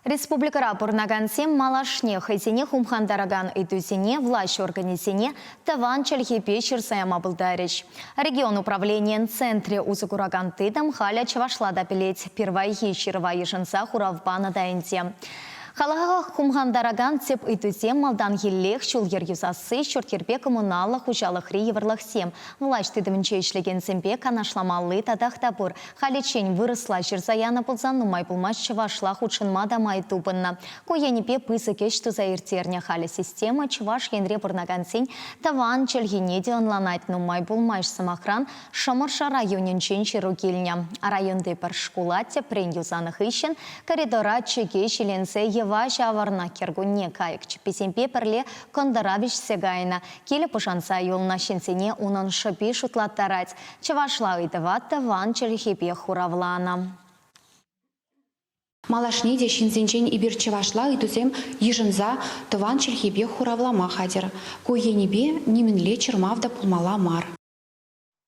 Республикӑра пурӑнакансем малашне хӑйсене хумхантаракан ыйтусене влаҫ органӗсене тӑван чӗлхепе ҫырса яма пултарӗҫ. Регион управленийӗн центрӗ усӑ куракан тытӑм халӗ чӑвашла та пӗлет. Пирвайхи ҫырӑва йышӑнса хурав панӑ та ӗнтӗ. Халӑха хумхантаракан тӗп ыйтусем малтанхиллех ҫул-йӗр юсасси, ҫурт-йӗрпе коммуналлӑ хуҫалӑхри йывӑрлӑхсем, влаҫ тытӑмӗнче ӗҫлекенсемпе канашламалли татах та пур. Халиччен вырӑсла ҫырса янӑ пулсан нумай пулмасть чӑвашла хутшӑнма та май тупӑннӑ. Ку енӗпе пысӑк ӗҫ туса ирттернӗ. Халӗ система Чӑваш Енре пурӑнакансен тӑван чӗлхине те ӑнланать. Нумай пулмасть, сӑмахран, Шӑмӑршӑ районӗнчен ҫыру килнӗ. Районти пӗр шкула тӗпрен юсанӑ хыҫҫӑн коридора чӗкеҫ иленсе йӑва ҫавӑрнӑ. Кӗркунне кайӑк чӗпписемпе пӗрле кӑнтӑра вӗҫсе кайнӑ. Киле пушанса юлнӑ ҫынсене унӑн шӑпи шутлаттарать. Чӑвашла ыйтӑва тӑван чӗлхепе хуравланӑ. Малашне те ҫынсенчен эпир чӑвашла ыйтусем йышӑнса тӑван чӗлхепе хуравлама хатӗр. Ку енӗпе нимӗнле чӑрмав та пулмалла мар.